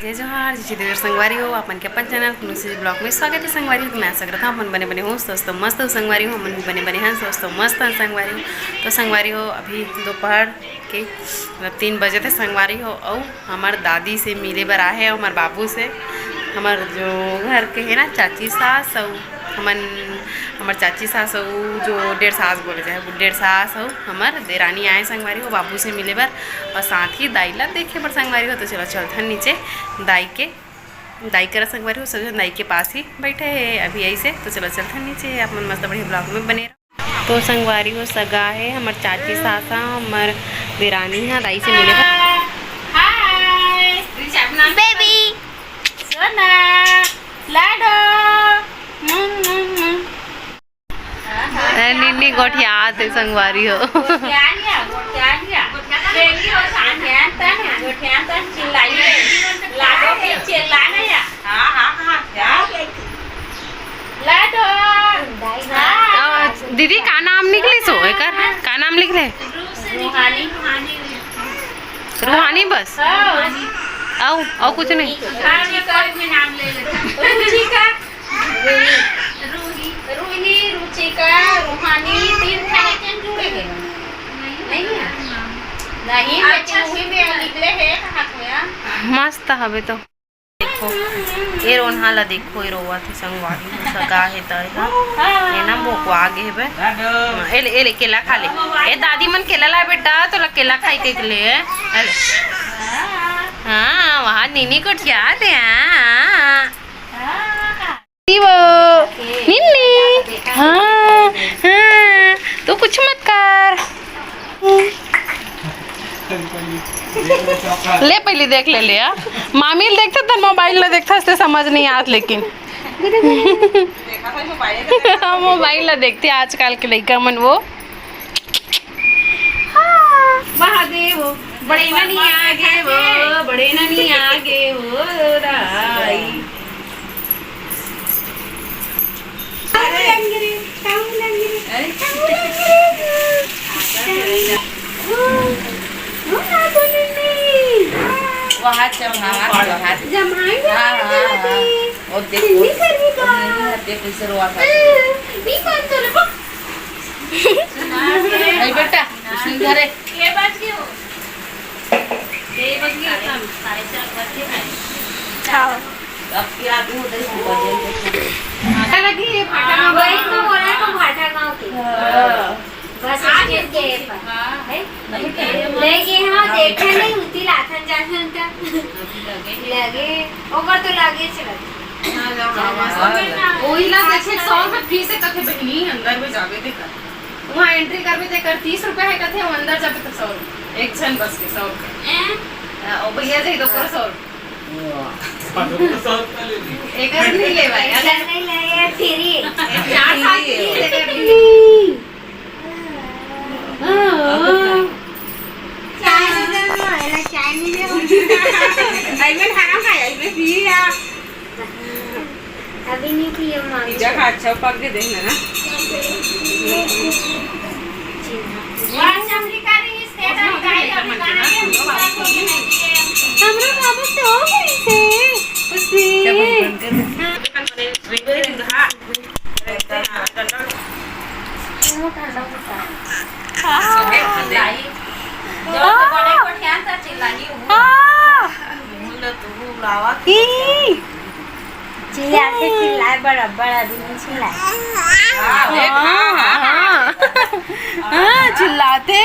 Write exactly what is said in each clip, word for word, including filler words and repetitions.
जय जोहार, जय छत्तीसगढ़ संगवारी हो, आप मन के अपन चैनल कुनुसी ब्लॉग में स्वागत है संगवारी हो। मैं आशा करता हूँ अपन बने बने हो, स्वस्थ मस्त हो संगवारी हो, हमन भी बने बने हैं, स्वस्थ मस्त हैं संगवारी हो। तो संगवारी हो, अभी दोपहर के मतलब तीन बजे थे संगवारी हो, अउ हमर दादी से मिले बर आए हे, हमर बाबू से, हमर जो घर के है ना चाची सास, अउ हमन, हमर चाची सास अउ जो डेढ़ सास बोले जाए, वो डेढ़ सास अउ हमर देरानी आए संगवारी हो बाबू से मिले बर, और साथ ही दाई ला देखे बर संगवारी हो। तो चलो चलथन नीचे दाई के, दाई करा संगवारी हो, सब झन दाई के पास ही बैठे हैं अभी ऐसे। तो चलो चलथन नीचे, आप मन मस्त बढ़िया ब्लॉग में बने रहो। तो संगवारी हो, सगा है हमर चाची सास हा, हमर देरानी हा, दाई से मिले बर। हाय। बेबी। सोना। लाडो। मुन, मुन, मुन। ए, निन्नी गोठियात हे संगवारी हो। गोठिया लिया, गोठिया लिया। बेबी हो, गोठिया तन, गोठिया तन चिल्लाइए। लाडो के चिल्लाना या। हाँ, हाँ, हाँ, क्या? लाडो। हाँ। अ, दीदी, का नाम निकले सो एकर? का नाम लिख ले? रूहानी। रूहानी बस? हाँ। अउ, अउ कुछ नहीं? हाँ, ये कर में नाम ले लेता। रुचिका। रूही, रूही, रुचिका, रूहानी, तीन ठन जुड़े हे। नहीं है? नहीं, लेकिन वही में निकले हे, कहाँ को या? मस्त हवे तो। देखो, ए रोनहा ला देखो, ए रोवत हे संगवारी, सगा हे त एहा। ए ना भोकवा गे हेबे। ए ले, ए ले, केला खा ले। ए दादी मन केला लाए बेटा, तोला केला खाई के ले। ए ले। हाँ, वहाँ नीनी गोठियात हे, हाँ। वो, निन्नी। हाँ, हाँ, तू कुछ मत कर। ले पहले देख ले, ले आ। मामी ल देखथे त मोबाइल ल देखथे, इसलिए समझ नहीं आत, लेकिन मोबाइल ल देखथे आजकल के लइका मन वो। महादेव, बड़े ननी आगे वो, बड़े ननी आगे वो, दाई। वहाँ चल, वहाँ चल, वहाँ चल। हाँ, हाँ, हाँ। और देखो, देखो, कैसे रोआ था। अरे बेटा, सुन घरे। ये बज गए हो। ये बज गए हो, साढ़े चार बज गए हैं। खाओ। अब क्या दूँ, दही को बजे। लगी ये भाटा गाँव। वही तो बोला तो भाटा गाँव के। हाँ। बस आज स्टेशन के पर। हाँ। है? नहीं, नहीं, ये हाँ, देखा नहीं, उतनी लाथन जाथन का। लगे, ओकर तो लगे चलत। हाँ, जाओ, जाओ, जाओ। ओही ला देखे, सौ रुपये फीस है, कथे बहिनी, अंदर में जाबे ते कर। वहाँ एंट्री करबे ते कर, तीस रुपया है कथे, वो अंदर जाबे तो सौ रुपया। एक झन बस के सौ रुपया। हैं? हाँ, ओ भैया जाई तो पूरा सौ रुपया। वाह। एक नहीं ले भाई, एक नहीं ले, ये फ्री। चार साल की है, फ्री। चाय दे दो, है ना, चाय मिले। आई में खाना खाया, आई में पिया। अभी नहीं पियो, मामी। पिज्जा खा, अच्छा पक के देखना ना। हमरा बाबू तो हो गई से, उसने। हाँ। हाँ। हाँ। ई। चिल्लाथे, चिल्लाए बराबर आदमी चिल्लाए। हाँ, हाँ, हाँ। हाँ, चिल्लाथे।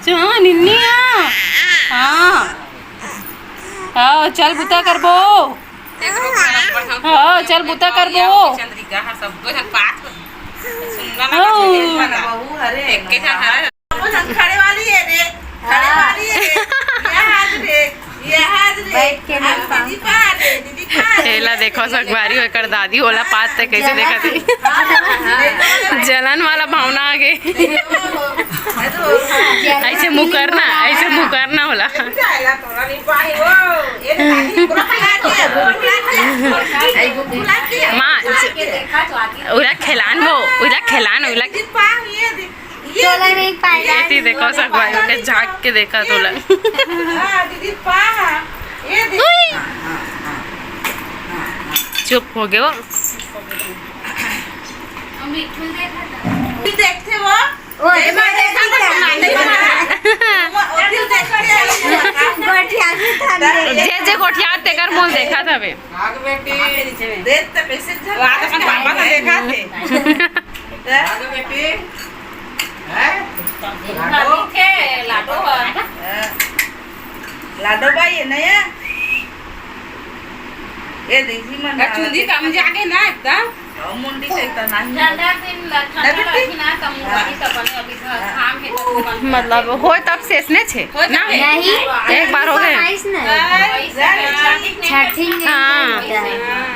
चुहा निन्नी आ। हाँ। हाँ, चल बुता करबो। हाँ, चल बुता करबो। चंद्रिका, हाँ, सब कुछ बात सुनना ना, हाँ। बहू, अरे। एक के जगह। खड़े वाली है रे, खड़े वाली है रे। ये हाथ रे, ये हाथ रे। बैठ के नहीं अब दीदी पा रे, दीदी पा रे। एला देखो संगवारी हो, एकर दादी ओला पात ते कैसे देखत हे। जलन वाला भावना आ गे। ऐसे मुँह करना, ऐसे मुँह करना होला। जाएगा तोरा नहीं पाई वो। ये दादी पूरा खिला दिया, पूरा खिला दिया। माँ, उला खेलान वो, उला खेलान, उला। दीदी पा, ये दे। तोला नहीं पाएगा। ये थी देखो संगवारी के झांक के देखा तोला। हाँ, दीदी पा। ये दे। उई। हाँ, हाँ, चुप हो गए वो। देखते वो। ओ, ए, मैं देखा था, सुना, देखा था। वो दिल देखते हैं। गोठिया भी था, नहीं। जे, जे गोठिया तेकर मोल देखा था बे। भाग बेटी। देख तो कैसे झलक। वो आज अपन पापा का देखा थे। भाग बेटी। हैं? लाडो। थे, लाडो है। हाँ। लाडो भाई है ना ये? ये देखी मन चुंदी कम जाके ना एकदम। और मुंडी से इतना नहीं। ठंडा दिन ला, ठंडा ना बेटी? लगी ना, तब मुंह हाँ। वाली तब बने, अभी घर हाँ। काम है, तब मुंह बंद मतलब, करके। होय तब से इसने छे? होय ना? तब से। नहीं। एक बार हो गए। बाईस ना। हाँ, वही से हाँ। छठी में हाँ। होता है। हाँ।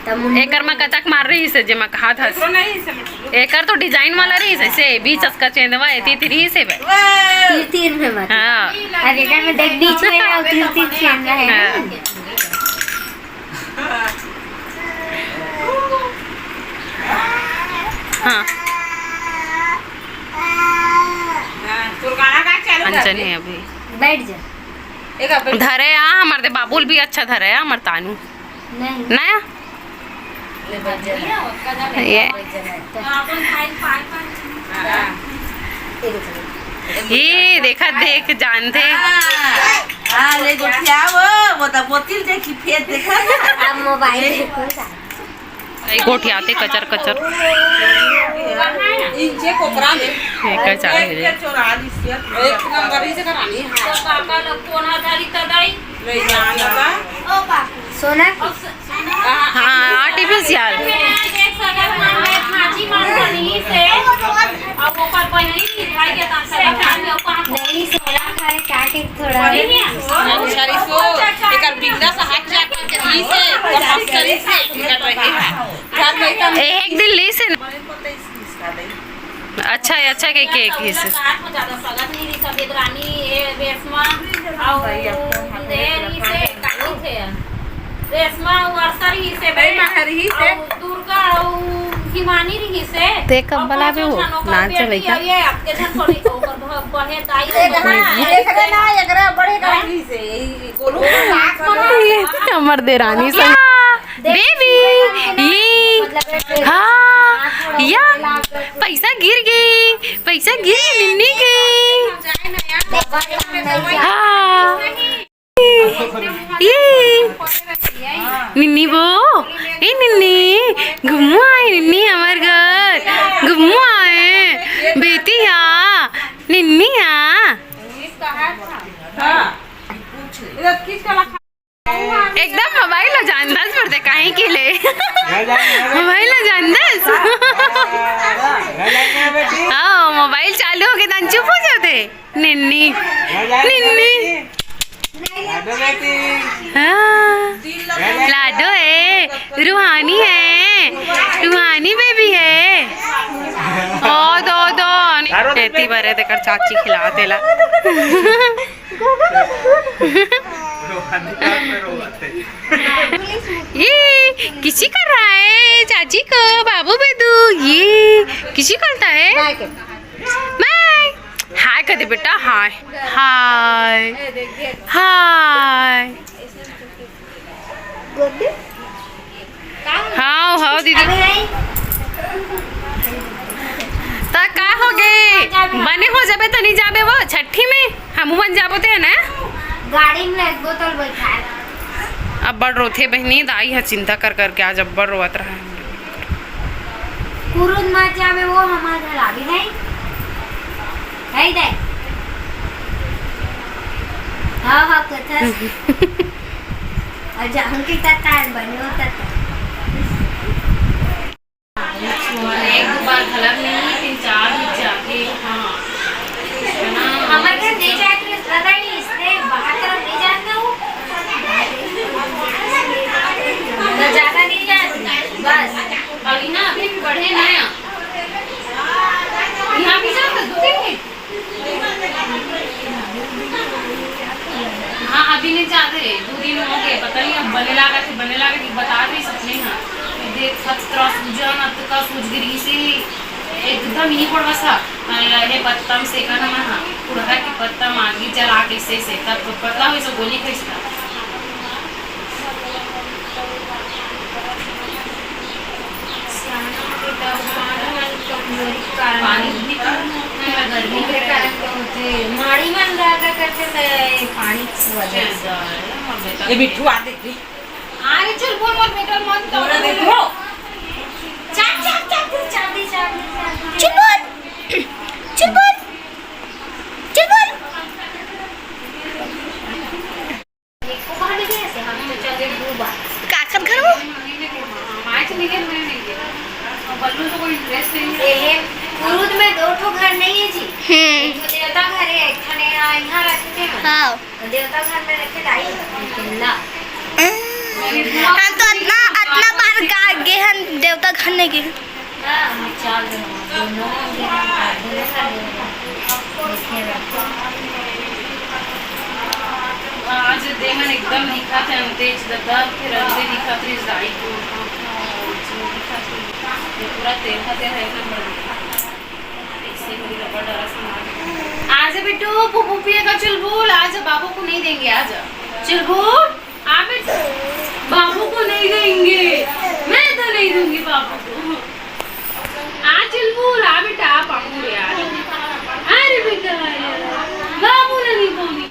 तब मुंह एकर में कचक मार रही से, जे मैं कहा था। एकरो नहीं से मतलब। एकर तो डिजाइन वाला रही से, से बीच असका चेंदवा है, तीत रही से बे। तीर तीर में मत। हाँ। अब एकर में देख, बीच में ना, तीर तीर चेंदवा है। हाँ। हाँ। हाँ, तोर गाना का चालू कर अंजन दे। है अभी। बैठ जा। एक अब धरे आ, हमारे दे बाबुल भी अच्छा धरे आ, हमारे तानू। नहीं। नया? ले बैठ जा। ये। हाँ, अपन फाइल, फाइल, फाइल। हाँ। ये देखा, देख, जानते। हाँ, हाँ, ले गोठिया वो, वो तो बोतल देखी, फेर देखा ना। अब मोबाइल देखो। ये गोठियाते कचर कचर। इंचे कोपरा में। ये कचर है। एक नंबर ही से करानी है। तो काका लोग कौन हजारी तदाई? नहीं जानता। ओ बापू। सोना की? हाँ, artificial। नहीं, सोना खाए, काटे थोड़ा। अच्छा, इसको एकर बिंदा से हाथ जा करके ली से, तो हम करी से, एकर रहे हैं। घर में एकदम एक दिन ली से। अच्छा है, अच्छा के, के, के से। साथ में ज्यादा सगत नहीं रही, सब एक रानी, ए, रेशमा, और देर ही से, काकी थे। रेशमा, वर्षा रही से, ए, महर ही से। और दुर्गा, और हिमानी रही से। ते कब और बलावे पाँचों हो? जन ओकर नाच बेटी लइका। है, ये आपके जन थोड़ी ओकर ब-, बढ़े दाई ए, हो। हाँ, एकरे ना, एकरे बड़े काकी से, ई गोलू के नाच ये हमर देरानी से। बेबी, ये, हाँ, या, पैसा गिर गई, पैसा गिर गई, निन्नी गई। हाँ, ये, निन्नी वो, ए निन्नी, घूमू आए निन्नी हमर घर, घूमू आए, बेटी हा, निन्नी हा। एकदम मोबाइल ला जानथस पड़थे काहे के ले। मोबाइल ला जानथस। हाँ, मोबाइल चालू होगे त चुप हो जाथे। निन्नी, निन्नी। हाँ, लाडो है, रूहानी है, रूहानी बेबी है। ओ दो दो। एती बरे तेकर चाची खिलात हे ला। ये किसी कर रहा है चाची को, बाबू बेदू, ये किसी करता है? बाय। हाय कर दे बेटा, हाय, हाय, हाय। हाँ, हाँ, दीदी। अबे नहीं। त का हो गे? बने हो जाबे त नहीं जाबे वो छठी में? हमू मन जाबो ते ना? गाड़ी में एक बोतल बैठाए। अब्बड़ रोथे बहिनी, दाई ह चिंता कर करके आज अब्बड़ रोवत रहा। कुरुद मत जाबे वो हमार घर आबे नहीं। है दे। हाँ, हाँ, कथा। अउ जाहूं के त तार बने होता त। एक दो बार घलक नहीं, तीन चार भी जाके, हाँ। हमर घर नहीं जात रहे, पता नहीं, इसने बाहर तरफ नहीं जात ना वो। तो ज्यादा नहीं जात, बस। अभी ना, अभी भी बढ़े ना। यहाँ भी जाओ तो दो दिन में। हाँ, अभी नहीं जात हे, दू दिन हो गे, पता नहीं अब बने लागा थे, बने लागा कि बता रही सपने हाँ। देख, सत्रह सूजन, अब तो का सूज गिरी से एकदम ही पड़वा सा। अ, हे पत्तम सेका ना हाँ, कुड़हा के पत्तम आगी जला के से, से, तब तो पतला हुई सो गोली खाई सा। पानी भी गर्मी के कारण तो होथे, माड़ी मन जादा करथे त पानी की वजह से। ये बिट्ठू आ देखी। अरे चल बोल, मोर बेटा मन तो बोला देखो। चाप, चाप, चाप, चाप दे, चाप दे, चाप दे। चुलबुल, चुलबुल, चुलबुल। देखो कहाँ ले गए ऐसे, हम तो चल गए दो बार। काकर घर वो? माय चली गई, मैं नहीं गई। बल्लू तो कोई इंटरेस्ट नहीं है। एहे, कुरुद में दो ठो घर नहीं है जी। हम्म। एक तो देवता घर है, एक ठने यहाँ, यहाँ रखते हैं। हाँ। देवता घर में रखे दाई, किल्ला। हम तो अतना, अतना बार गा-, गे हन, देवता घर नहीं गे हन। हाँ, हम चार जन, दोनों हम गे हन, दोनों का गे हन। आज देमन एकदम दिखत हे, तेज दद्दा, फिर अंधे दिखत हे, दाई को, दिखत हे, पूरा तेल का तेल है, एकदम बढ़िया। आज बिट्टू, फूफू पिएगा चुलबुल, आज बाबू को नहीं देंगे, आज। चुलबुल, आ बेटा, बाबू को नहीं देंगे, मैं तो नहीं दूंगी बाबू को। आ चुलबुल, आ बेटा, आ बाबू रे, आ। अरे बेटा, आ यार, बाबू ने नहीं बोली।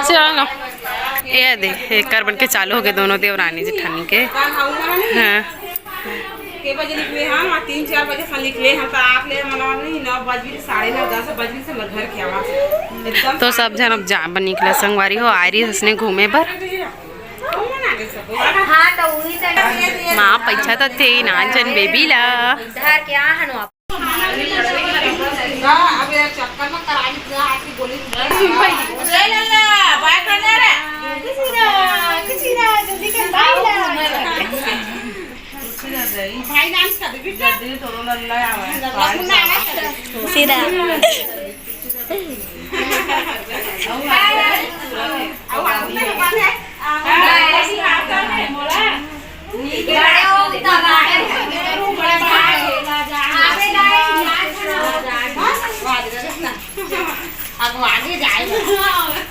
चलो, ये दे, ये कर बन के चालू हो गए दोनों देवरानी जेठानी के। हाँ। के बजे निकले हम? तीन चार बजे से निकले हम, तो आप ले मना नहीं, नौ बज गई, साढ़े नौ, दस बज गई से घर के आवाज। एकदम तो सब जन अब जा बन निकला संगवारी हो, आ रही हंसने घूमे बर। हाँ, तो वही तो माँ पैसा तो थे ही ना जन बेबी ला। घर के आ हन वापस। अब यार चक्कर में करा ली, आज की गोली। ले ले ले, बाय कर दे रे। कुछ ना, कुछ ना, जल्दी कर, बाय ना। भाई डांस कर दे, बिट्टू। जल्दी थोड़ा लल्ला आवा है। सीधा।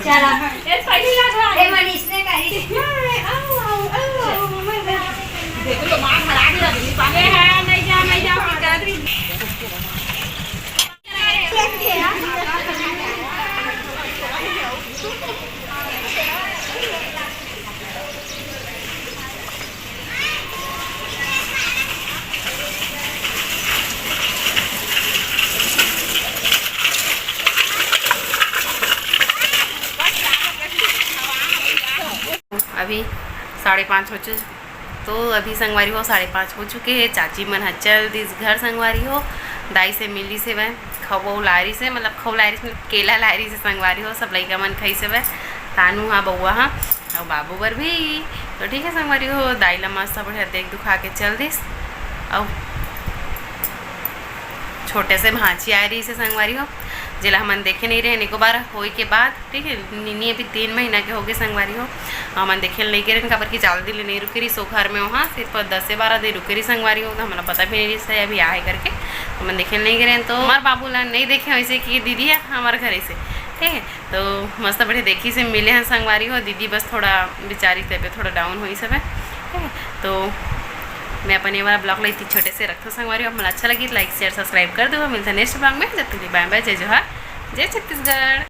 चला। ए, मनीष ने कही। देख लो, माँ हरा दिया, दीदी पानी। नहीं जा, नहीं जा। अभी साढ़े पाँच हो चुके, तो अभी संगवारी हो साढ़े पाँच हो चुके हे। चाची मन ह चल दिस घर संगवारी हो, दाई से मिली से वह खवो लारी से, मतलब खवो लारी से, केला लारी से संगवारी हो, सब लइका मन खाई से वह, तानू हा, बउआ हा, अउ बाबू बर भी। तो ठीक है संगवारी हो, दाई ला मस्त बढ़िया देख दुखा के चल दिस। अउ छोटे से भांची आ रही से संगवारी हो, जेला हमन देखे नहीं रहे एको बार होए के बाद। ठीक है, निनी अभी तीन महीना के होगे संगवारी हो, हमन देखे ल नहीं गे रहेन, काबर कि जादा दिन ले नहीं रुके रही सो घर में, वहाँ सिर्फ दस से बारह दिन रुके रही संगवारी हो, तो हमला पता भी नहीं रही से अभी आए करके, हमन देखे ल नहीं गे रहेन। तो हमार बाबू ला नहीं देखे वैसे कि दीदी है हमार घरे से, ठीक है, तो मस्त बढ़िया देखी से मिले हैं संगवारी हो। दीदी बस थोड़ा बेचारी तबीयत थोड़ा डाउन हुई सब है, ठीक है, तो मैं अपन ये वाला ब्लॉग ला इतनी छोटे से रखता हूँ संगवारी हो। आप मन अच्छा लगी तो लाइक शेयर सब्सक्राइब कर दो। मिलता है नेक्स्ट ब्लॉग में, जब तक के लिए बाय बाय, जय जोहार, जय छत्तीसगढ़।